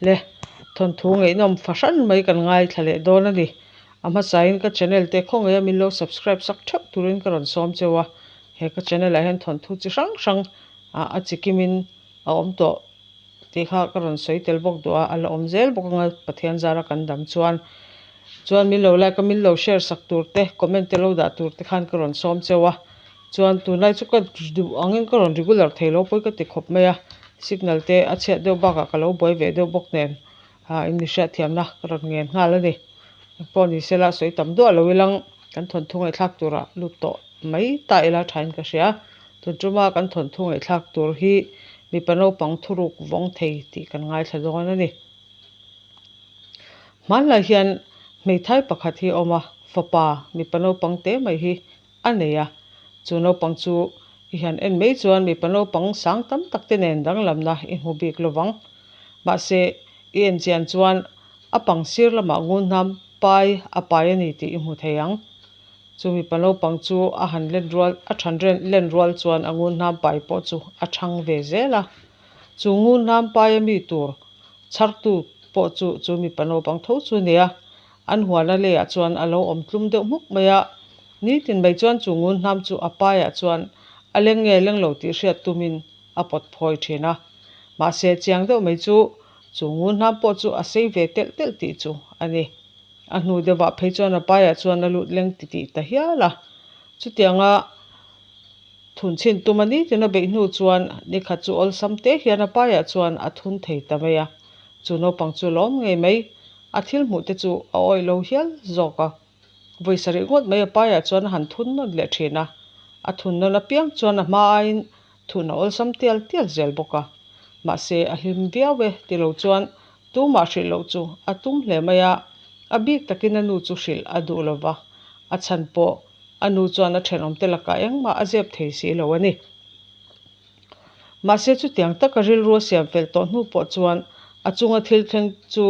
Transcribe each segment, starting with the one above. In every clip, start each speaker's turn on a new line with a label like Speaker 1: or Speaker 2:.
Speaker 1: Le, thawnthu ngaihnawm fahran mai kan ngaithla leh dawn a ni. A hmasain ka channel te khawngaih a min lo subscribe sak theuh turin ka rawn sawm cheu a. He ka channel ah hian thawnthu chi hrang hrang a chikimin a awm tawh tih kha ka rawn sawi tel bawk duh a, a la awm zel bawk anga Pathian zara kan dam chuan. Chuan min lo like a, min lo share sak tur te, comment te lo dah tur te khan ka rawn sawm cheu a. Chuan tunlai chu ka duh angin ka rawn regular thei lo pawi ka ti khawp mai a, signal te a chhiat deuh bakah ka lo buai ve deuh bawk nen ah in mi hriatthiamna ka rawn ngen nghal a ni. Engpawh ni sela sawi tam duah lo ilang kan thawnthu ngaihthlak turah lut tawh mai ta ila thain ka hria. Tun tuma kan thawnthu ngaihthlak tur hi mipa naupang thuruk vawng thei tih kan ngaithla dawn a ni. Hmanlai hian hmeithai pakhat hi a awm a, fapa mipa naupang te mai hi a nei a. Chu naupang chu i han en mai chuan mipa naupang sang tam tak te nen danglamna i hmu bik lovang. Mahse, i en chian chuan a pang sir lamah ngun hnam pai a pai a ni tih i hmu thei ang. Chu mipa naupang chu a han len rual a than len rual chuan a ngun hnam pai pawh chu a thang ve zel a. Chu ngun hnam pai a mi tur Chhartu pawh chu chu mipa naupang tho chu a ni a, an huana leiah chuan a lo awm tlum deuh hmuk mai a. Nitin mai chuan chu ngun hnam chu a paiah chuan a leng nge leng lo tih hriat tumin a pawt phawi thin a. Mahse chiang deuh mai chu chu ngun hnam pawh chu a sei ve telh telh tih chu a ni. A hnu deuhah phei chuan a paiah chuan a lut leng titih ta hial a. Chutianga. Thun chhin tum a ni tiin a beih hnu chuan nikhat chu awlsam te hian a paiah chuan a thun thei ta mai a. Chu naupang chu lawm ngei mai, a thil hmuh te chu a awih lo hial zawk a. Vawi sarih ngawt mai a paiah chuan a han thun nawn leh thin a. A thun nawn apiang chuan a hma aiin thun a awlsam tial tial zel bawk a. Mahse a hlim viau e ti lo chuan tumah hrilh loh chu a tum hle mai a, a bik takin a nu chu hrilh a duh lo va, a chhan pawh A nu chuan a thenawmte lakah engmah a zep thei si lo a ni. Mahse chutiang taka rilru a siam fel tawh hnu pawh chuan a chunga thil thleng chu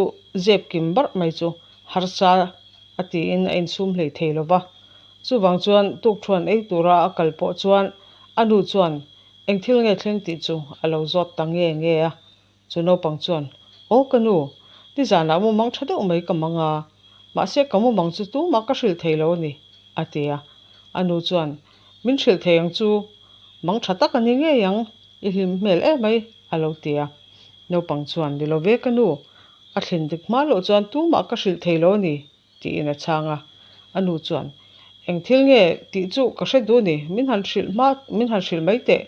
Speaker 1: zep kim barh mai chu harsa a tiin a insum hlei thei lo va. Chuvang chuan tukthuan ei tura a kal pawh chuan a nu chuan eng thil nge thleng tih chu a lo zawt ta nge nge a. Chu naupang chuan, Aw ka nu, nizanah mumang tha deuh mai ka mang a, mahse ka mumang chu tumah ka hrilh thei lo a ni, a ti a. A nu chuan, Min hrilh thei ang chu, mang tha tak a ni ngei ang, i hlim hmel em mai, a lo ti a. Naupang chuan, Ni lo ve ka nu, a thlen dik hma loh chuan tumah ka hrilh thei lo a ni, tiin a chhang a. A nu chuan, Eng thil nge tih chu ka hre duh ni, min han hrilh hma, min han hrilh mai teh.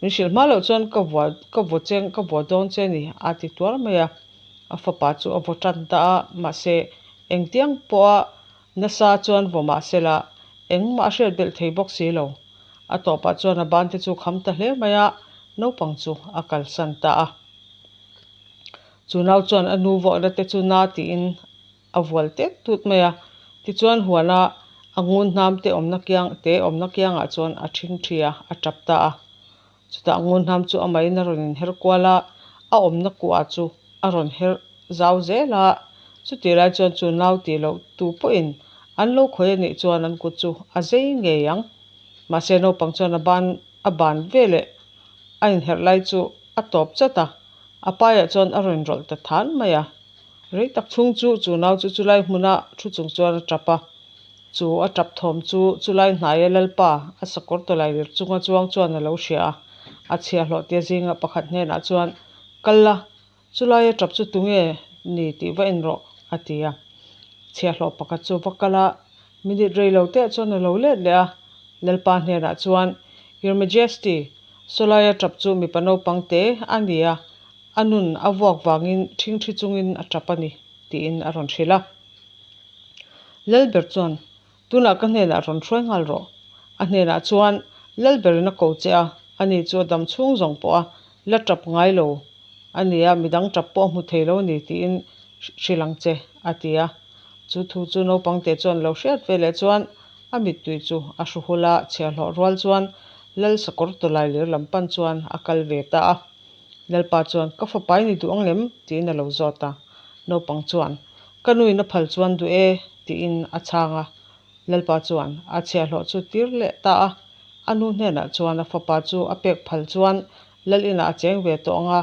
Speaker 1: Min hrilh hma loh chuan ka vua, ka vaw cheng, ka vaw dawn che ni, a ti tuar mai a. A fapa chu a vaw tan ta a, mahse, engtiang pawha nasa chuan vaw mah sela, engmah a hriat belh thei bawk si lo. A tawpah chuan a bante chu kham ta hle mai a, naupang chu a kalsan ta a. Chu nau chuan a nu vawhna te chu na tiin a vual tet tut mai a. Tichuan huana a ngun hnam te awmna kiang te awmna kiangah chuan a thing thi a, a tap ta a. Chutah ngun hnam chu amahin a rawn inher kual a, a awmna kuah chu a rawn her zau zel a. Chutih lai chuan chu nau tih loh tu pawhin an lo khawih a nih chuan an kut chu a zei ngei ang. Mahse naupang chuan a ban a ban veleh a inherh lai chu a tawp chat a, a paiah chuan a rawn rawlh ta than mai a. Rei tak chhung chu chu nau chu chulai hmuna thu chung chuan a tap a. Chu a tap thawm chu chulai hnaia Lalpa a sakawr tawlai lir chunga chuang chuan a lo hria a. A chhiahhlawh tia zinga pakhat hnenah chuan, Kal la, chulai a tap chu tunge ni tih va en rawh, a ti a. Chhiahhlawh pakhat chu va kal a, minute rei lo teh chuan a lo let leh a. Lalpa hnenah chuan, Your Majesty, sawlai a tap chu mipa naupang te a ni a, A nun a vuak vangin ṭhingṭhi chungin a ṭap a ni, tiin a rawn hrilh a. Lalber chuan, Tunah ka hnenah rawn hruai nghal rawh. A hnenah chuan Lalberin a ko che a, ani chu a dam chhung zawng pawh a la ṭap ngai lo a ni a, midang ṭap pawh a hmu thei lo a ni, tiin hrilh ang che, a ti a. Chu thu chu naupang te chuan lo hriat ve leh chuan a mittui chu a hru hul a, chhiahhlawh rual chuan Lal sakawr tawlai lir lam pan chuan a kal ve ta a. Lalpa chuan, Ka fapa i ni duh ang em? tiin a lo zawt a. Naupang chuan, Ka nuin a phal chuan duh e, tiin a chhang a. Lalpa chuan a chhiahhlawh chu tir leh ta a. A nu hnenah chuan a fapa chu a pek phal chuan Lal inah a cheng ve tawh ang a.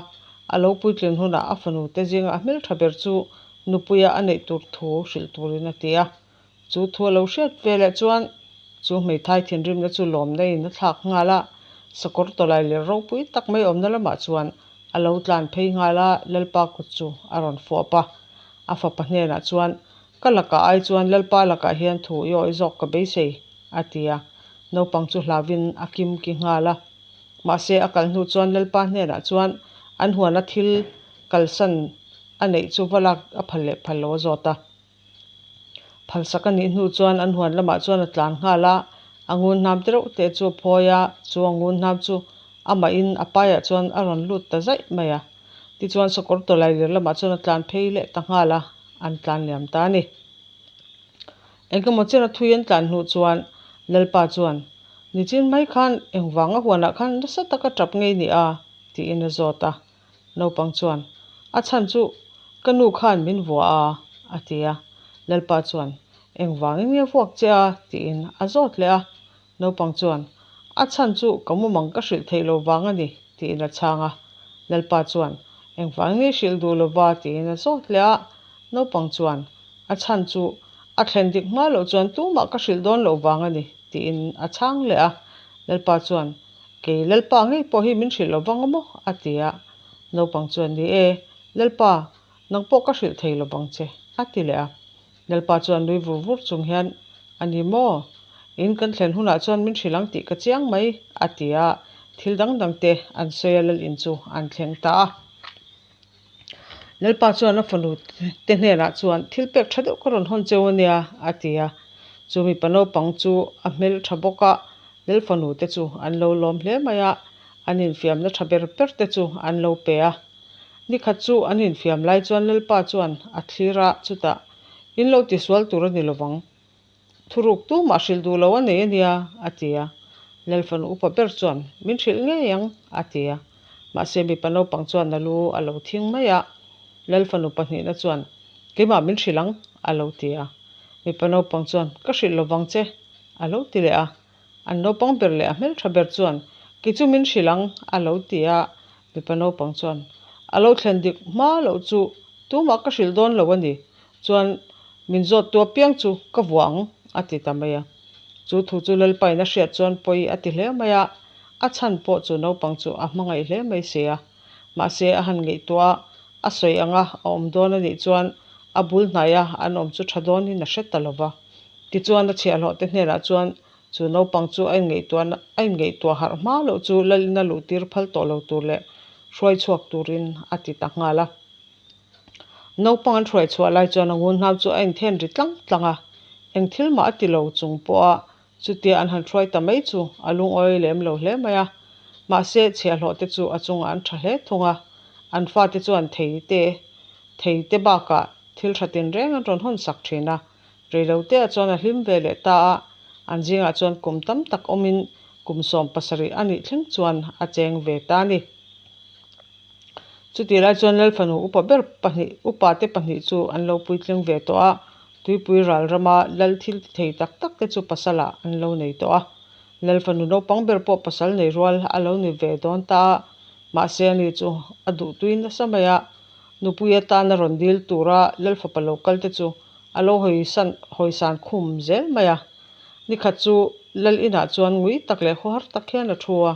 Speaker 1: A lo puitlin hunah a fanu te zinga a hmeltha ber chu nupuia a neih tur thu hrilh turin a ti a. Chu thu a lo hriat ve leh chuan chu hmeithai thinrimna chu lawmna in a thlak nghal a, sakawr tawlai leh ropui tak mai awmna lamah chuan a lo tlan phei nghal a, Lalpa kut chu a rawn fuap a. A fapa hnenah chuan, Ka lakah ai chuan Lalpa lakah hian thu i awih zawk ka beisei, a ti a. Naupang chu hlauvin a kim ki nghal a. Mahse a kal hnu chuan Lalpa hnenah chuan an huana thil kalsan a neih chu va lak a phal leh phal lo a zawt a. Phalsak a nih hnu chuan an huan lamah chuan a tlan nghal a, a ngun hnam te reuh te chu a phawi a, chu a ngun hnam chu amahin a paiah chuan a rawn lut ta zaih mai a. Tichuan sakawr tawlai lir lamah chuan a tlan phei leh ta nghal a, an tlan liam ta a ni. Engemaw chen a thui an tlan hnu chuan Lalpa chuan, Nichin mai khan engvanga huanah khan nasa taka tap ngei ni a? tiin a zawt a. Naupang chuan, A chhan chu ka nu khan min vua a, a ti a. Lalpa chuan, Engvangin nge vuak che a? tiin a zawt leh a. Naupang chuan, A chhan chu ka mumang ka hrilh theih lo vang a ni, tiin a chhang a. Lalpa chuan, Engvangin nge hrilh duh lova? tiin a zawt leh a. Naupang chuan, A chhan chu a thlen dik hma loh chuan tumah ka hrilh dawn loh vang a ni, tiin a chhang leh a. Lalpa chuan, Kei Lalpa ngei pawh hi min hrilh lo vang a maw? a ti a. Naupang chuan, Ni e, Lalpa, nang pawh ka hrilh thei lo vang che, a ti leh a. Lalpa chuan nui vur vur chung hian, A ni maw? In kan thlen hunah chuan min hrilh ang tih ka chiang mai, a ti a. Thil dang dang te an sawi a, Lal in chu an thleng ta a. Lalpa chuan a fanu te hnenah chuan, Thil pek tha deuh ka rawn hawn cheu a nia, a ti a. Chu mipa naupang chu a hmel tha bawk a, Lal fanu te chu an lo lawm hle mai a, an infiamna tha ber ber te chu an lo pe a. Nikhat chu an infiam lai chuan Lalpa chuan a thlir a, chutah, In lo tisual tur a ni lovang. Thuruk tumah hrilh duh lo a nei a nia, a ti a. Lalfanu upa ber chuan, Min hrilh ngei ang, a ti a. Mahse mipa naupang chuan a lu a lo thing mai a. Lalfanu pahnihna chuan, Keimah min hrilh ang, a lo ti a. Mipa naupang chuan, Ka hrilh lovang che, a lo ti leh a. An naupang ber leh a hmeltha ber chuan, Kei chu min hrilh ang, a lo ti a. Mipa naupang chuan, A lo thlen dik hma loh chu tumah ka hrilh dawn lo a ni. Chuan min zawt tu apiang chu ka vuah ang, a ti ta mai a. Chu thu chu Lalpain a hriat chuan pawi a ti hle mai a, a chhan pawh chu naupang chu a hmangaih hle mai si a. Mahse a han ngaihtuah a, a sawi anga a awm dawn a nih chuan a bul hnaia an awm chu tha dawnin a hre ta lo va. Tichuan a chhiahhlawh te hnenah chuan chu naupang chu a inngaihtuah a inngaihtuah harh hma loh chu Lalina luhtir phal tawh lo tur leh hruai chhuak turin a ti ta nghal a. Naupang an hruai chhuah lai chuan a ngun hnau chu a inthen ri tlang tlang a, eng thil mah a ti lo chung pawha chutia an han hruai ta mai chu a lungawi lem lo hle mai a. Mahse, chhiahhlawh te chu a chungah an tha hle thung a, an fate chuan thei te thei te bakah thil tha tinreng an rawn hawn sak thin a. Reiloteah chuan a hlim ve leh ta a, an zingah chuan kum tam tak awmin kum 17 a nih thleng chuan a cheng ve ta a ni. Chutih lai chuan Lalfanu upa ber pahnih upa te pahnih chu an lo puitling ve tawh a, tuipui ral rama lal thil ti thei tak tak te chu pasalah an lo nei tawh a. Lalfanu naupang ber pawh pasal nei rual a lo ni ve dawn ta a, mahse ani chu a duh tui nasa mai a, nupui atana rawn dil tura Lalfapa lo kal te chu a lo hawisan hawisan khum zel mai a. Nikhat chu Lal inah chuan ngui tak leh khawhar tak hian a thu a.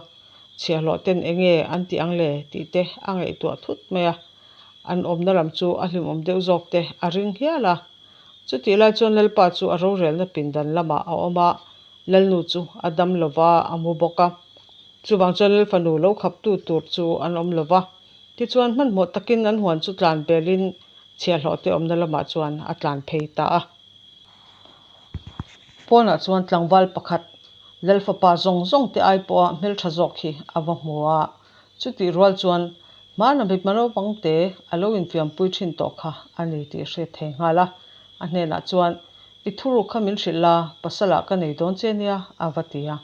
Speaker 1: Chhiahhlawh ten enge an tih ang le tih te a ngaihtuah thut mai a, an awmna lam chu a hlimawm deuh zawk te a ring hial a. Chutih lai chuan Lalpa chu a rorelna pindan lamah a awm a, Lalnu chu a dam lo va, a mu bawk a. Chuvang chuan Lalfanu lo khaptu tur chu an awm lo va. Tichuan hmanhmawh takin an huan chu tlan belin chhiahhlawh te awmna lamah chuan a tlan phei ta a. Pawnah chuan tlangval pakhat Lalfapa zawng zawng te ai pawha hmeltha zawk hi a va hmu a, chutih rual chuan hmana mipa naupang te a lo infiampui thin tawh kha a ni tih hriat thei nghal a. A hnenah chuan, I thuruk kha min hrilh la, pasalah ka nei dawn che nia, a va ti a.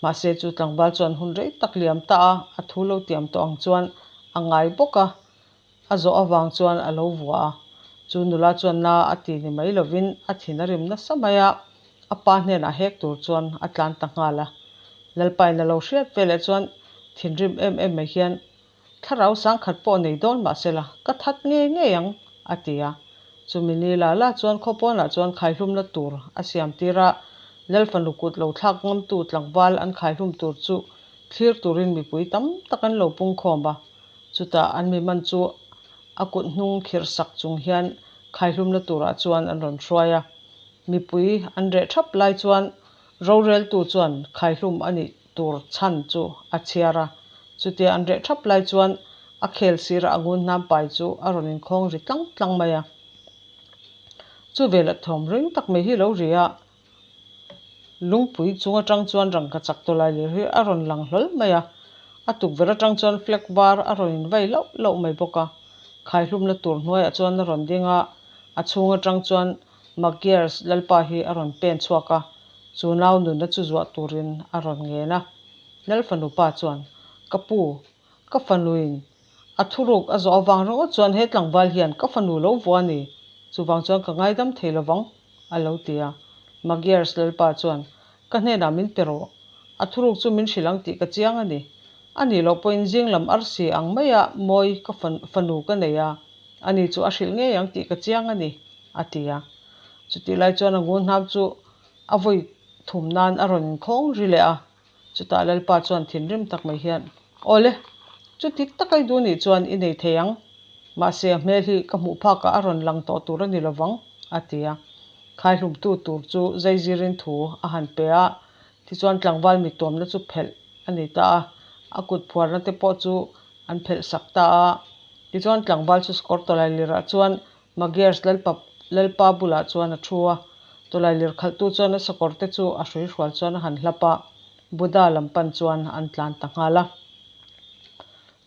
Speaker 1: Mahse chu tlangval chuan hun rei tak liam ta a, a thu lo tiam tawh ang chuan a ngai bawk a. A zawh avang chuan a lo vuah a, chu nula chuan na a ti ni mai lovin a thin a rim nasa mai a, a pa hnenah hek tur chuan a tlan ta nghal a. Lalpain a lo hriat veleh chuan thinrim em em mai hian, Thlarau sangkhat pawh nei dawn mah sela, ka that ngei ngei ang, a ti a. Chumi ni la la chuan khaw pawnah chuan khaihlumna tur a siam tir a, Lal fanu kut lo thlak ngamtu tlangval an khaihlum tur chu thlir turin mipui tam tak an lo pungkhawm a. Chutah an mi man chu a kut hnung khirh sak chung hian khaihlumna turah chuan an rawn hruai a. Mipui an reh thap lai chuan roreltu chuan khaihlum a nih tur chhan chu a chhiar a. Chutia an reh thap lai chuan a khel sirah a ngun hnam pai chu a rawn inkhawng ri tlang tlang mai a. Chu velah thawm ring tak mai hi lo ri a, lungpui chung atang chuan rangka chak tawlai lir hi a rawn lang hlawl mai a. A tukverh atang chuan flag var a rawn invai lauh lauh mai bawk a. Khaihlumna tur hnuaiah chuan a rawn ding a, a chhung atang chuan Magyars lalpa hi a rawn pen chhuak a, chu nau nunna chu zuah turin a rawn ngen a. Lal fanu pa chuan, Ka pu, ka fanuin a thuruk a zawh avang ringawt chuan he tlangval hian ka fanu lo vua a ni, chuvang chuan ka ngaidam thei lovang, a lo ti a. Magyars lalpa chuan, Ka hnenah min pe rawh, a thuruk chu min hrilh ang tih ka chiang a ni. A nih loh pawhin zing lam arsi ang maia mawi ka fanu ka nei a, ani chu a hrilh ngei ang tih ka chiang a ni, a ti a. Chutih lai chuan a ngun hnam chu a vawi thum nan a rawn inkhawng ri leh a. Chutah Lalpa chuan thinrim tak mai hian, Awle, chuti taka i duh nih chuan i nei thei ang. Mahse a hmel hi ka hmuh phakah a rawn lang tawh tur a ni lovang, a ti a. Khaihlumtu tur chu zaizirin thu a han pe a, tichuan tlangval mituamna chu phelh a ni ta a, a kut phuarna te pawh chu an phelh sak ta a. Tichuan tlangval chu sakawr tawlai lirah chuan Magyars lalpa lalpa bulah chuan a thu a, tawlai lir khalhtu chuan a sakawr te chu a hrui hrual chuan a han hlap a, Buddha lam pan chuan an tlan ta nghal a.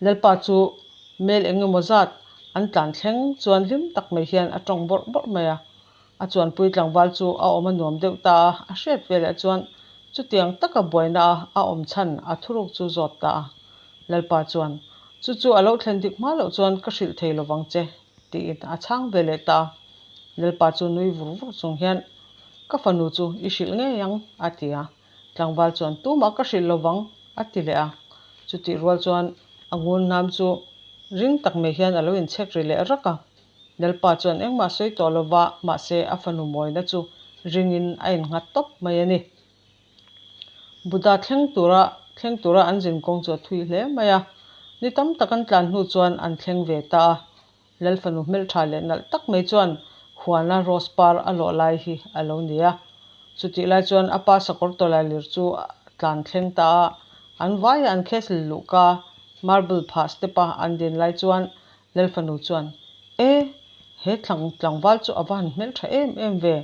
Speaker 1: Lalpa chu mel eng emaw zat an tlan thleng chuan hlim tak mai hian a tawng bawrh bawrh mai a. A chuanpui tlangval chu a awm a nuam deuh ta a, a hriat veleh chuan chutiang taka buaina a a awm chhan a thuruk chu zawt ta a. Lalpa chuan, Chu chu a lo thlen dik hma loh chuan ka hrilh thei lovang che, tiin a chhang ve leh ta a. Lalpa chu nui vur vur chung hian, Ka fanu chu i hrilh ngei ang, a ti a. Tlangval chuan, Tumah ka hrilh lovang, a ti leh a. Chutih rual chuan a ngun hnam chu ring tak mai hian a lo inchhek ri leh rak a. Lalpa chuan engmah sawi tawh lova, mahse a fanu mawina chu ringin a innghat tawp mai a ni. Buddha thleng tura thleng tura an zin kawng chu a thui hle mai a, ni tam tak an tlan hnu chuan an thleng ve ta a. Lal fanu hmeltha leh nalh tak mai chuan huana rose par a lawh lai hi a lo ni a. Chutih lai chuan a pa sakawr tawlai lir chu a tlan thleng ta a, an vaia an castle luhka marble phah step a an din lai chuan Lal fanu chuan, E! He thlang tlangval chu a va han hmeltha em em ve!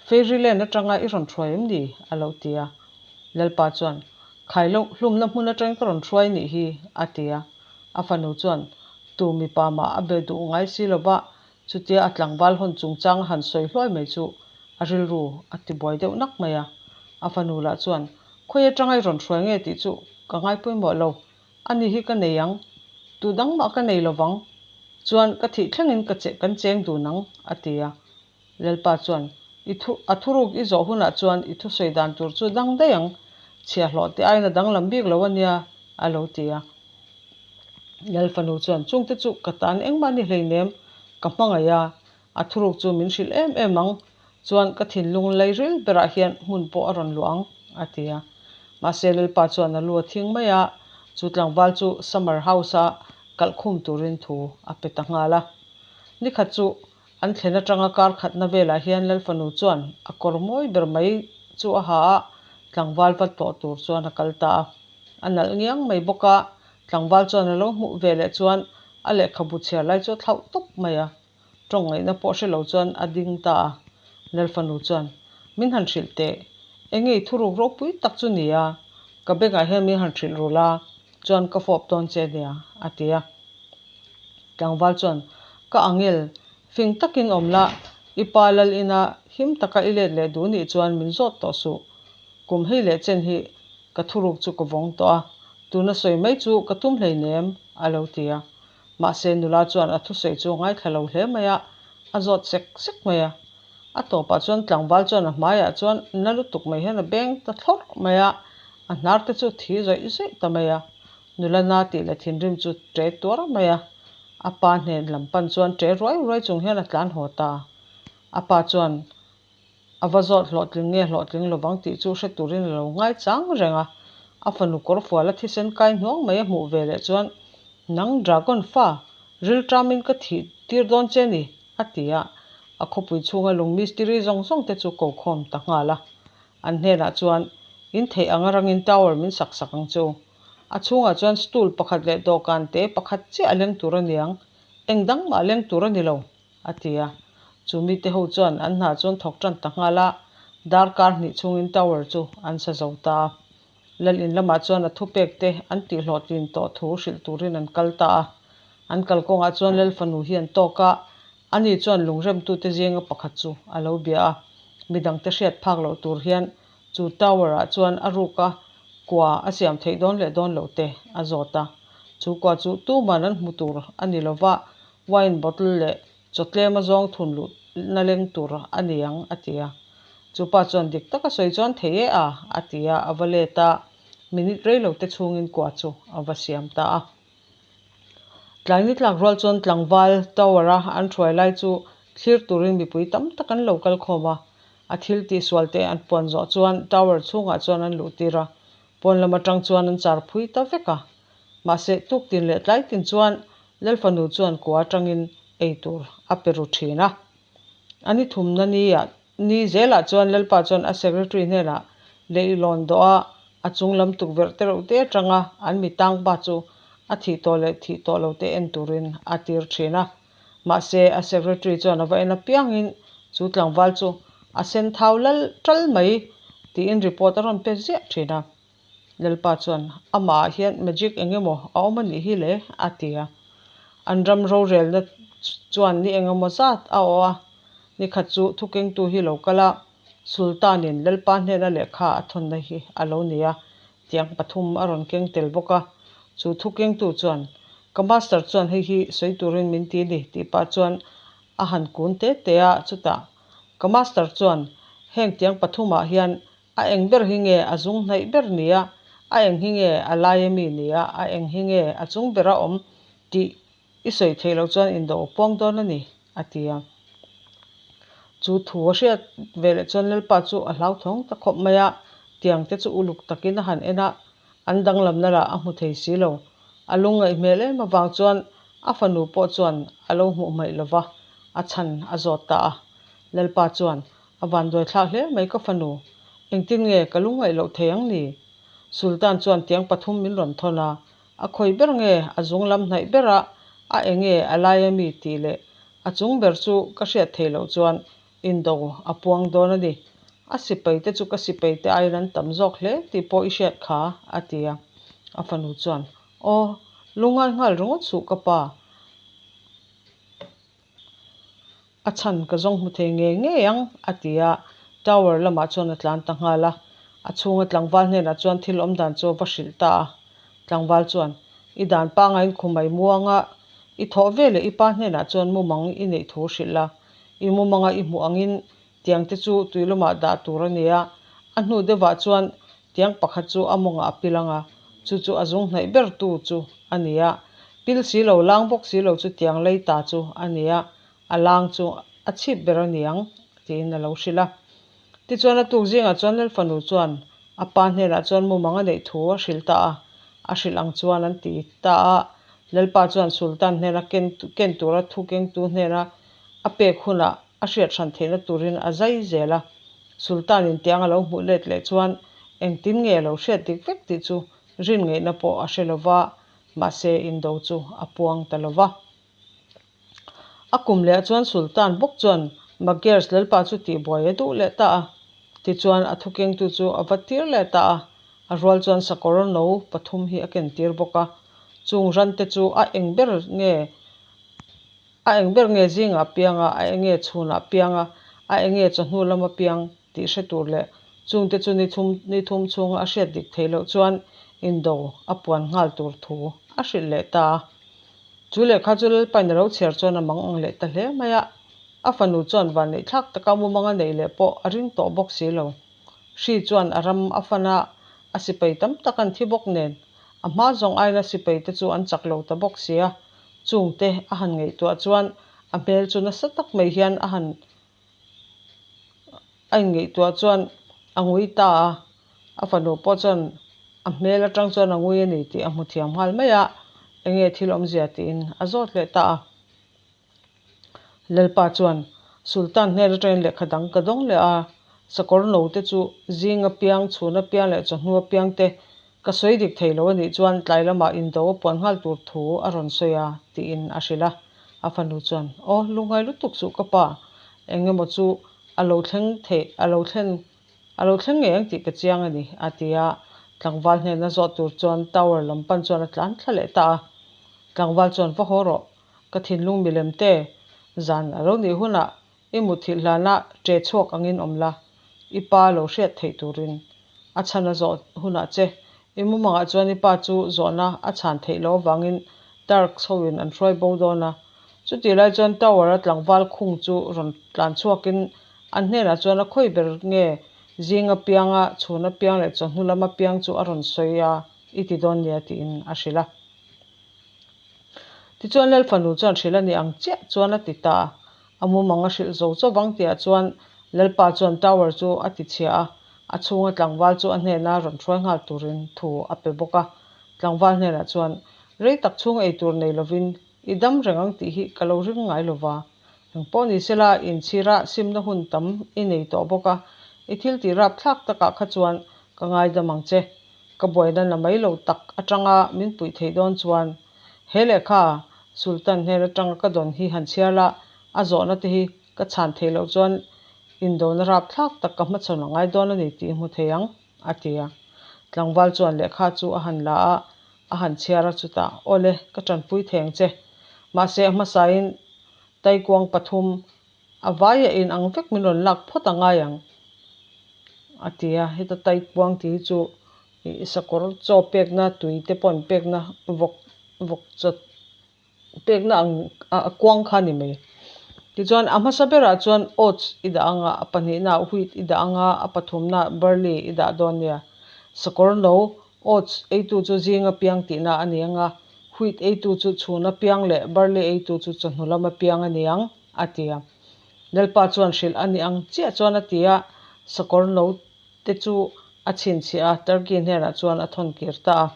Speaker 1: Fairyland atanga i rawn hruai em ni? a lo ti a. Lalpa chuan, Khai loh, hlumna hmun atangin ka rawn hruai nih hi, a ti a. A fanu chuan, Tu mipa mah a be duh ngai si lo va, chutia a tlangval hawn chungchang a han sawi hluai mai chu a rilru a ti buai deuh nak mai a. A fanu lah chuan, Khawi atanga i rawn hruai nge tih chu ka ngai pawimawh lo, ani hi ka nei ang, tu dang mah ka nei lovang, chuan ka thih thlengin ka che kan cheng dun ang, a ti a. Lalpa chuan, I thu, a thuruk i zawh hunah chuan i thusawi dan tur chu dang daih ang, chhiahhlawh te aiin a danglam bik lo a nia, a lo ti a. Lal fanu chuan, Chungte chu ka tan engmah ni hleinem, ka hmangaih a, a thuruk chu min hrilh em em ang, chuan ka thinlung lairil berah hian hmun pawh a rawn luah ang, a ti a. Mahse Lalpa chuan a lu a thing mai a, chu tlangval chu summer house-a kalhkhum turin thu a pe ta nghal a. Nikhat chu An thlen atanga kar khatna velah hian Lalfanu chuan a kawr mawi ber mai chu a ha a, tlangval va tlawh tur chuan a kal ta a. A nalh ngiang mai bawk a, tlangval chuan a lo hmuh ve leh chuan a lehkhabu chhiar lai chu a thlauh tawp mai a. Tawng ngaihna pawh hre lo chuan a ding ta a. Lalfanu chuan, Min han hrilh teh, enge i thuruk ropui tak chu ni a, ka bengah hian min han hrilh rul a, chuan ka fawp dawn che nia, a ti a. Tlangval chuan, Ka angel, fing takin awm la, i pa lal ina him taka i let leh duh nih chuan min zawt tawh suh. Kum hei leh chen hi ka thuruk chu ka vawng tawh a, tuna sawi mai chu ka tum hleinem, a lo ti a. Mahse nula chuan a thusawi chu a ngaithla lo hle mai a, a zawt sek sek mai a. A tawpah chuan tlangval chuan a hmaiah chuan na lutuk mai hian a beng ta thlawrh mai a, a hnar te chu thi zawih zawih ta mai a. Nula na tih leh thinrim chu ṭe tuar mai a, a pa hnen lam pan chuan ṭe ruai ruai chung hian a tlan haw ta. A pa chuan a va zawt hlawhtling nge hlawhtling lovang tih chu hre turin a lo ngai chang reng a. A fanu kawrfuala thisen kai hnuang mai a hmuh ve leh chuan, Nang Dragon fa, rilṭamin ka thih tir dawn che ni, a ti a. A khawpui chhunga lung mistiri zawng zawng te chu ko khawm ta nghal a. An hnenah chuan, In theih anga rangin tower min sak sak ang chu. A chhungah chuan stool pakhat leh dawhkan te pakhat chiah a leng tur a niang, eng dang mah a leng tur a ni lo, a ti a. Chu mite ho chuan an hna chu an thawk tan ta nghal a, darkar hnih chhungin tower chu an sa zo ta a. Lal in lamah chuan a thupek te an tihhlawhtlin tawh thu hrilh turin an kal ta a. An kalkawngah chuan Lal fanu hi an tawk a, ani chuan lungremtute zinga pakhat chu a lo bia a. Midangte hriat phak loh tur hian chu tower ah chuan a ruka kua a siam theih dawn leh dawn loh te a zawt a. Chu kua chu tuman an hmu tur a ni lova, wine bottle leh chaw tlem a zawng thun luhna leng tur a ni ang a ti a. Chu pa chuan dik taka sawi chuan thei e a, a ti a, a va let a, minute rei lo te chhungin kua chu a va siam ta a. Tlai ni tlak rual chuan tlangval tower a an hruai lai chu thlir turin mipui tam tak an lo kal khawm a, a thil tihsual te an puan zawh chuan tower chhungah chuan an luh tir a, pawn lam atang chuan an char phui ta vek a. Mahse tuktin leh tlaitin chuan Lalfanu chuan kua atangin ei tur a pe ru thin a. A ni thumna ni-ah ni zelah chuan Lalpa chuan a secretary hnenah leihlawn dawh a, a chung lam tukverh te reuh te atanga an mi tangpa chu a thih tawh leh thih tawh lo te en turin a tir thin a. Mahse, a secretary chuan a va en apiangin chu tlangval chu a sen thau lal tal mai tiin report a rawn pe ziah thin a. Lalpa chuan, Amah ah hian magic eng emaw a awm a nih hi le? a ti a. An ram rorelna chuan ni eng emaw zat a awh a, nikhat chu thukengtu hi lo kal a, Sultan-in Lalpa hnena lehkha a thawnna hi a lo ni a, tiang pathum a rawn keng tel bawk a. Chu thukengtu chuan, Ka master chuan hei hi sawi turin min ti ni tih pah chuan a han kun te te a, chutah ka master chuan heng tiang pathumah hian A eng ber hi nge a zung hnaih ber nia, a eng hi nge a lai ami nia, a eng hi nge a chung bera awm tih i sawi theih loh chuan indo a puang dawn a ni, a ti a. Chu thu a hriat ve leh chuan Lalpa chu a hlauthawng ta khawp mai a, tiang te chu uluk takin a han en a, an danglamna lah a hmu thei si lo. A lungngaih hmel em avang chuan a fanu pawh chuan a lo hmuh hmaih lo va, a chhan a zawt ta a. Lalpa chuan, A vanduai thlak hle mai ka fanu, engtin nge ka lungngaih loh thei ang ni? Sultan chuan tiang pathum min rawn thawn a, a khawi ber nge a zung lam hnaih ber a, a eng nge a lai a mi tih leh a chung ber chu ka hriat theih loh chuan indo a puang dawn a ni. A sipai te chu ka sipai te aiin an tam zawk hle tih pawh i hriat kha, a ti a. A fanu chuan, Aw, lungngai nghal ringawt suh ka pa. A chhan ka zawng hmu thei ngei ngei ang, a ti a, tower lamah chuan a tlan ta nghal a. A chhunga tlangval hnenah chuan thil awm dan chu a va hrilh ta a. Tlangval chuan, I dan pangaiin khumai muanga i thawh ve leh i pa hnenah chuan mumang i neih thu hrilh la. I mumanga i hmuh angin tiang te chu tuilumah dah tur a ni a. A hnu deuhah chuan tiang pakhat chu a mawngah a pil ang a, chu chu a zung hnaih ber tu chu a ni a. Pil si lo, lang bawk si lo chu tiang lei ta chu a ni a. A lang chu a chhip ber a niang, tiin a lo hrilh a. Tichuan a tuk zingah chuan Lalfanu chuan a pa hnenah chuan mumang a neih thu a hrilh ta a, a hrilh ang chuan an ti ta a. Lalpa chuan Sultan hnena ken ken tura thu kengtu hnena a pek hunah a hriat hran theihna turin a zai zel a. Sultan-in tiang a lo hmuh let leh chuan engtin nge a lo hriat dik vek tih chu rin ngaihna pawh a hre lova, mahse indo chu a puang ta lova. A kum leh chuan Sultan bawk chuan Magyars lalpa chu tihbuai a duh leh ta a. Tichuan a thukengtu chu a va tir leh ta a, a rual chuan sakawr no pathum hi a ken tir bawk a. Chung rante chu a eng ber nge a eng ber nge zingah piang a, a eng nge chhunah piang a, a eng nge chawhnu lama piang tih hre tur leh chungte chu ni thum ni thum chhunga a hriat dik theih loh chuan indo a puan nghal tur thu a hrilh leh ta a. Chu lehkha chu Lalpain a lo chhiar chuan a mang ang leh ta hle mai a, a fanu chuan vanneih thlak taka mumang a neih leh pawh a ring tawh bawk si lo. Hri chuan a ram a fan a, a sipai tam tak an thi bawk nen. A hma zawng aina sipai te chu an chak lo ta bawk si a, chungte a han ngaihtuah chuan a hmel chu nasa tak mai hian a han a inngaihtuah chuan a ngui ta a, a fanu pawh chuan a hmel atang chuan a ngui a ni tih a hmu thiam nghal mai a, enge thil awmzia tiin a zawt leh ta a. Lalpa chuan Sultan hnen atangin lehkha dang ka dawng leh a, sakawr no te chu zing apiang, chhun apiang leh chawhnu apiang te ka sawi dik thei lo a nih chuan tlai lamah indo a puan nghal tur thu a rawn sawi a tiin a hrilh a. A fanu chuan, Aw, lungngai lutuk suh ka pa, eng emaw chu a lo thleng theih, a lo thlen, a lo thleng ngei ang tih ka chiang a ni, a ti a. Tlangval hnena zawh tur chuan tower lam pan chuan a tlan thla leh ta a. Tlangval chuan, Va haw rawh, Ka thinlung milem te, zan a lo nih hunah i mutthilh hlana ṭe chhuak angin awm la, i pa lo hriat theih turin a chhan a zawh hunah che. I mumangah chuan i pa chu zawhna a chhan theih loh avangin Turks hoin an hruai bo dawn a. Chutih lai chuan Tower-a tlangval khung chu rawn tlan chhuakin an hnenah chuan a khawi ber nge zing apianga chhun apiang leh chawhnu lam apiang chu a rawn sawi a i ti dawn nia tiin a hrilh a. Tichuan Lal fanu chuan hrilh a ni ang chiah chuan a ti ta a, a mumang a hrilh zo chaw vang tihah chuan Lalpa chuan tower chu a ti chhia a, a chhunga tlangval chu a hnena rawn hruai nghal turin thu a pe bawk a. Tlangval hnenah chuan, Rei tak chhung ei tur nei lovin i dam reng ang tih hi ka lo ring ngai lova, engpawh ni sela inchhira simna hun tam i nei tawh bawk a, i thil tih rapthlak takah kha chuan ka ngaidam ang che. Ka buaina la mai lo tak atanga min puih theih dawn chuan he lehkha Sultan hnen atanga ka dawn hi han chhiar la, a zawhna te hi ka chhan theih loh chuan indona rapthlak tak ka hmachhawn a ngai dawn a ni tih i hmu thei ang, a ti a. Tlangval chuan lehkha chu a han la a, a han chhiar a chutah, Awle, ka tanpui thei ang che. Mahse a hmasain taikuang pathum A vaia in ang vek min rawn lak phawt a ngai ang, a ti a. Heta taikuang tih hi chu ih sakawr chaw pekna tui te pawh an pekna vawk vawk chaw pekna ang a kuang kha a ni mai. Tichuan a hmasa berah chuan oats i dah ang a, a pahnihnaah wheat i dah ang a, a pathumnaah barley i dah dawn nia. Sakawr no oats eitu chu zing apiang tihna a ni ang a, wheat eitu chu chhun apiang leh barley eitu chu chawhnu lam apiang a ni ang. a ti a. Lalpa chuan hrilh a ni ang chiah chuan a ti a, sakawr no te chu a chhinchhiah a, Turkey hnenah chuan a thawn kir ta a.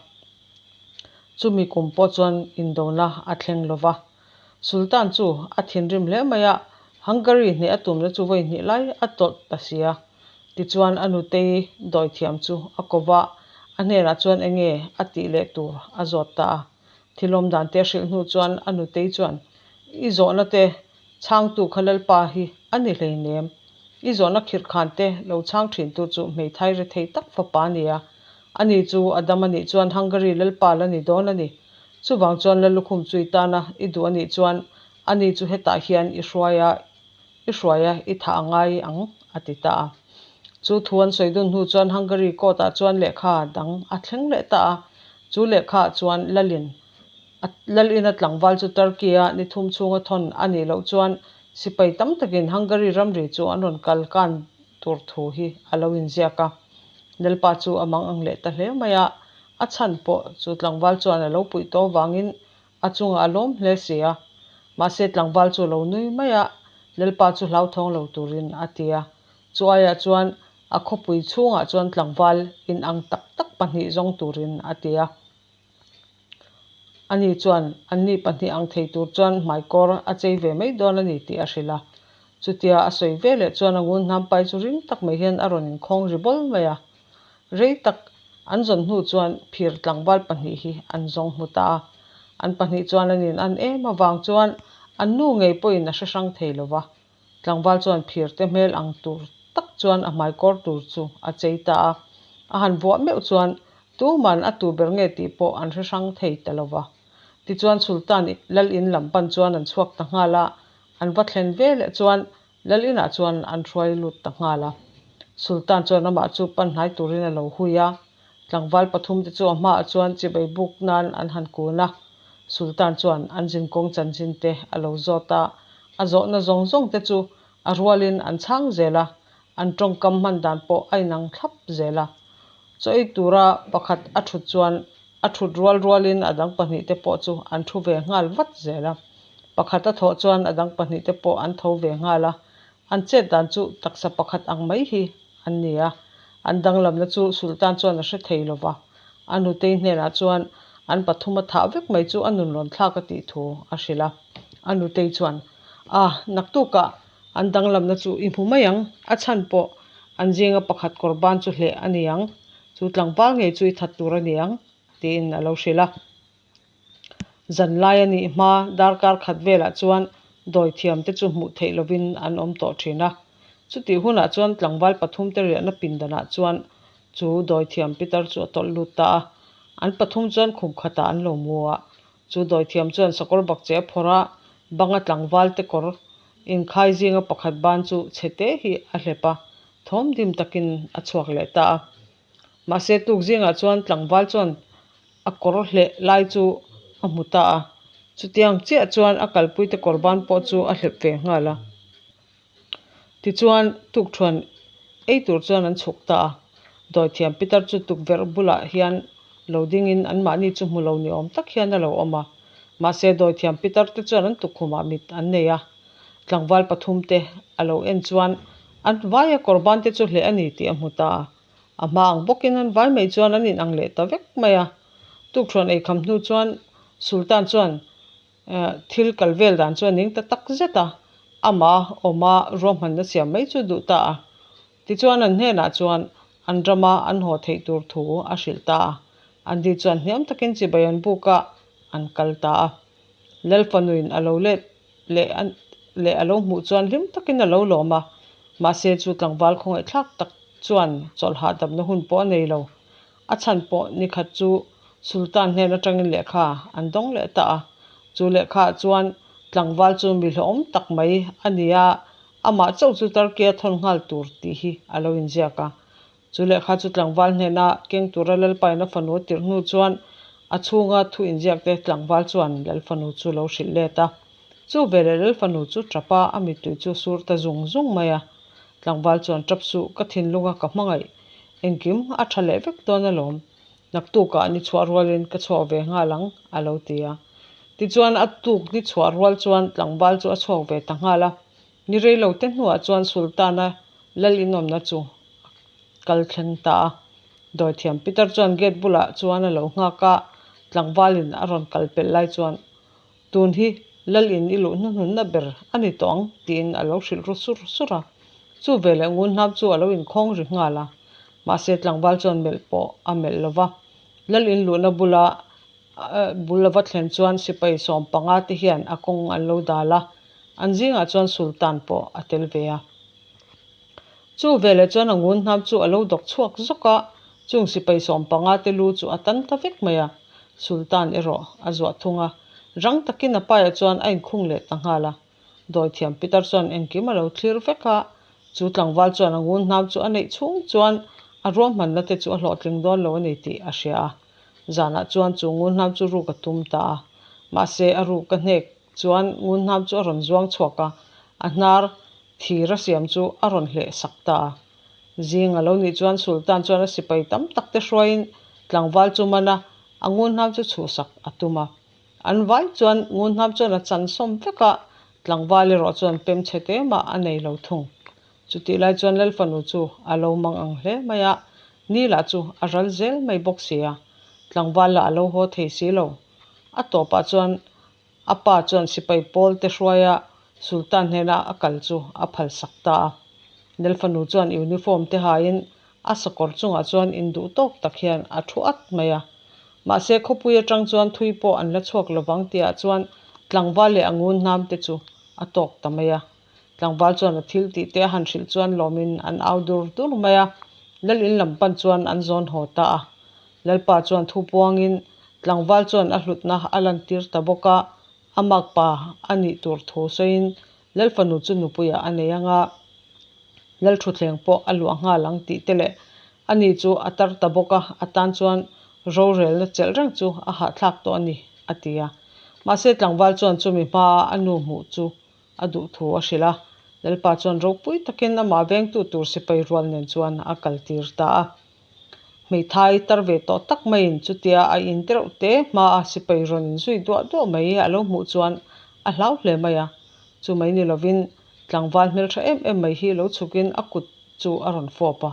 Speaker 1: Chumi kum pawh chuan indona a thleng lo va. Sultan chu a thinrim hle mai a, Hungary hneh a tumna chu vawi hnih lai a tawlh ta si a. Tichuan a nutei dawithiam chu a ko va, a hnenah chuan enge a tih leh tur a zawt ta a. Thilawm dan te a hrilh hnu chuan a nutei chuan, I zawhna te chhangtu kha Lalpa hi a ni hleinem. I zawhna khirhkhan te lo chhang thintu chu hmeithai rethei tak fapa a ni a. Ani chu a dam a nih chuan Hungary Lalpa la ni dawn a ni. Chuvang chuan Lallukhum chu i tana i duh a nih chuan ani chu hetah hian i hruai a, i hruai a, i thah a ngai ang, a ti ta a. Chu thu an sawi dun hnu chuan Hungary court ah chuan lehkha dang a thleng leh ta a. Chu lehkha ah chuan Lalin a Lalina tlangval chu Turkey a ni thum chhunga thawn a nih loh chuan sipai tam takin Hungary ramri chu an rawn kal kan tur thu hi a lo inziak a. Lalpa chu a mang ang leh ta hle mai a, a chhan pawh chu tlangval chuan a lo puih tawh avangin a chungah a lawm hle si a. Mahse tlangval chu a lo nui mai a, Lalpa chu hlauthawng lo turin a ti a. Chu aiah chuan a khawpui chhungah chuan tlangval inang tak tak pahnih zawng turin a ti a. Ani chuan anni pahnih ang thei tur chuan hmaikawr a chei ve mai dawn a ni tih a hrilh a. Chutia a sawi ve leh chuan a ngun hnampai chu ring tak mai hian a rawn inkhawng ri bawl mai a. Rei tak an zawn hnu chuan phir tlangval pahnih hi an zawng hmu ta a. An pahnih chuan an in an em avang chuan an nu ngei pawhin a hre hrang thei lo va. Tlangval chuan phir te hmel ang tur tak chuan a hmaikawr tur chu a chei ta a, a han vuah meuh chuan tuman a tu ber nge tih pawh an hre hrang thei ta lo va. Tichuan Sultan lal in lam pan chuan an chhuak ta nghal a, an va thlen ve leh chuan lal inah chuan an hruai lut ta nghal a. Sultan chuan amah chu pan hnai turin a lo hui a, Tlangval pathum te chu a hmaah chuan chibai buk nan an han kun a, Sultan chuan an zinkawng chanchin te a lo zawt a, a zawhna zawng zawng te chu a rualin an chhang zel a, an tawngkam hman dan pawh a inang thlap zel a. Chaw ei tura pakhat a thut chuan A thut rual rualin a dang pahnihte pawh chu an thu ve nghal vat zel a. Pakhat a thawh chuan a dang pahnihte pawh an tho ve nghal a. An chet dan chu taksa pakhat ang mai hi an ni a. An danglamna chu Sultan chuan a hre thei lo va. A nutei hnenah chuan an pathum a thah vek mai chu a nun rawn thlak a tih thu a hrilh a. A nutei chuan, A, naktukah an danglamna chu i hmu mai ang, a chhan pawh an zinga pakhat kawr ban chu hleh a ni ang. Chu tlangval ngei chu i that tur a ni ang, tiin a lo hrilh a. Zanlai a nih hma darkar khat velah chuan dawithiam te chu hmuh theih lovin an awm tawh thin a. Chutih hunah chuan tlangval pathum te riahna pindanah chuan chu dawithiam pitar chu a tawlh lut ta a. An pathum chuan khum khatah an lo mu a. Chu dawithiam chuan sakawr bakcheh a phawrh a, banga tlangval te kawr inkhai zinga pakhat ban chu chhe te hi a hlep a, thawm dim takin a chhuak leh ta a. Mahse tuk zingah chuan tlangval chuan a kawr hleh lai chu a hmu ta a, chutiang chiah chuan a kalpuite kawr ban pawh chu a hlep ve nghal a. Tichuan tukthuan ei tur chuan an chhuk ta a, dawithiam pitar chu tukverh bulah hian lo dingin anmahni chu hmu lo ni awm tak hian a lo awm a. Mahse dawithiam pitar te chuan an tukkhumah mit an nei a, tlangval pathum te a lo en chuan an vaia kawr ban te chu hleh a ni tih a hmu ta a. A hma ang bawkin an vai mai chuan an inang leh ta vek mai a. Tukthuan eikham hnu chuan Sultan chuan thil kal vel dan chu a ning ta tak zet a, amah awma ruahmanna siam mai chu duh ta a. Tichuan an hnenah chuan an rama an haw theih tur thu a hrilh ta a. Anni chuan hniam takin chibai an buk a, an kal ta a. Lalfanuin a lo let leh leh a lo hmuh chuan hlim takin a lo lawm a, mahse chu tlangval khawngaihthlak tak chuan chawlh hahdamna hun pawh a nei lo. A chhan pawh nikhat chu Sultan hnen atangin lehkha an dawng leh ta a, chu lehkhaah chuan tlangval chu mi hlawhawm tak mai a ni a, amah chauh chu Turkey a thawn nghal tur tih hi a lo inziak a. Chu lehkha chu tlangval hnena keng tura Lalpain a fanu a tirh hnu chuan a chhunga thu inziakte tlangval chuan Lalfanu chu lo hrilh let a. Chu veleh Lalfanu chu tap a, a mittui chu sur ta zung zung mai a. Tlangval chuan tap suh, ka thinlunga ka hmangaih engkim a tha leh vek dawn alawm. Naktukah ni chhuah rualin ka chhuak ve nghal ang, a lo ti a. Tichuan a tuk ni chhuah rual chuan tlangval chu a chhuak ve ta nghal a. Ni reilote hnuah chuan Sultana lal inawmna chu a kal thleng ta a. Dawithiam Peter chuan gate bulah chuan a lo nghak a, tlangvalin a rawn kal pelh lai chuan, Tun hi lal in i luh hnuhnunna ber a ni tawh ang, tiin a lo hrilh ru sur sur a. Chu veleh ngunhnam chu a lo inkhawng ri nghal a, mahse tlangval chuan melh pawh a melh lo va. Lal in luhna bula Bul a va thlen chuan sipai 15 te hian a kawng an lo dal a, an zingah chuan Sultan pawh a tel ve a. Chu veleh chuan a ngun hnam chu a lo dawk chhuak zawk a, chung sipai 15 te lu chu a tan ta vek mai a, Sultan erawh a zuah thung a, rang takin a paiah chuan a inkhung leh ta nghal a. Dawithiam Peter chuan engkim a lo thlir vek a, chu tlangval chuan a ngun hnam chu a neih chhung chuan a ruahmanna te chu a hlawhtling dawn lo a ni tih a hria a. Zanah chuan chu ngunhnam chu ruk a tum ta a, mahse a ruk a hnek chuan ngunhnam chu a rawn zuang chhuak a, a hnar thir a siam chu a rawn hleh sak ta a. Zing a lo nih chuan Sultan chuan a sipai tam tak te hruaiin tlangval chu man a, a ngunhnam chu chhuhsak a tum a. An vai chuan ngunhnam chuan a chan sawm vek a, tlangval erawh chuan pem chhe te mah a nei lo thung. Chutih lai chuan Lalfanu chu a lo mang ang hle mai a, ni lah chu a ral zel mai bawk si a, tlangval lah a lo haw thei si lo. A tawpah chuan a pa chuan sipai pawl te hruaia Sultan hnena a kal chu a phalsak ta a. Lalfanu chuan uniform te haiin a sakawr chungah chuan induh tawk tak hian a thu at mai a. Mahse khawpui atang chuan thui pawh an la chhuak lovang tihah chuan tlangval leh a ngun hnam te chu a tawk ta mai a. Tlangval chuan a thil tih te a han hrilh chuan lawmin an au dur dur mai a, Lal in lam pan chuan an zawn haw ta a. Lalpa chuan thu puangin tlangval chuan a hlutna a lantir ta bawk a, a makpa a nih tur thu sawiin Lal fanu chu nupuiah a nei ang a, Lal thutthleng pawh a luah nghal ang tih te leh ani chu a tar ta bawk a, a tan chuan rorelna chelh reng chu a hahthlak tawh a ni, a ti a. Mahse tlangval chuan chumi hmaa a nu hmuh chu a duh thu a hrilh a, Lalpa chuan ropui takin amah vengtu tur sipai rual nen chuan a kaltir ta a. Hmeithai tar ve tawh tak maiin chutia a in te reuh te hmaa sipai rawn zui duah duah mai a lo hmuh chuan a hlau hle mai a. Chu mai ni lovin tlangval hmeltha em em mai hi lo chhukin a kut chu a rawn fawp a.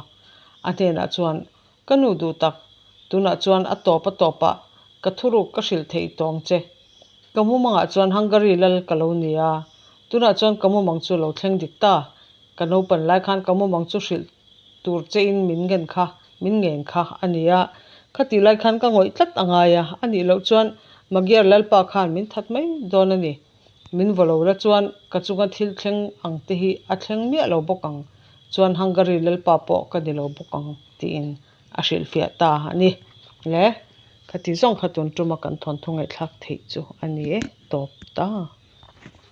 Speaker 1: A hnenah chuan, Ka nu duh tak, tunah chuan a tawp a tawpah ka thuruk ka hrilh theih tawh ang che. Ka mumangah chuan Hungary lal ka lo ni a, tunah chuan ka mumang chu lo thleng dik ta. Ka naupan lai khan ka mumang chu hrilh tur chein min ngen kha, min ngen kha a ni a. Khatih lai khan ka ngawih tlat a ngai a, a nih loh chuan Magyar lalpa khan min that mai dawn a ni. Min vaw lo la chuan ka chunga thil thleng ang te hi a thleng miah lo bawk ang, chuan Hungary lalpa pawh ka ni lo bawk ang tiin a hrilhfiah ta a ni. Le, khati zawng kha tun tuma kan thawnthu ngaihthlak theih chu a ni e, tawp ta.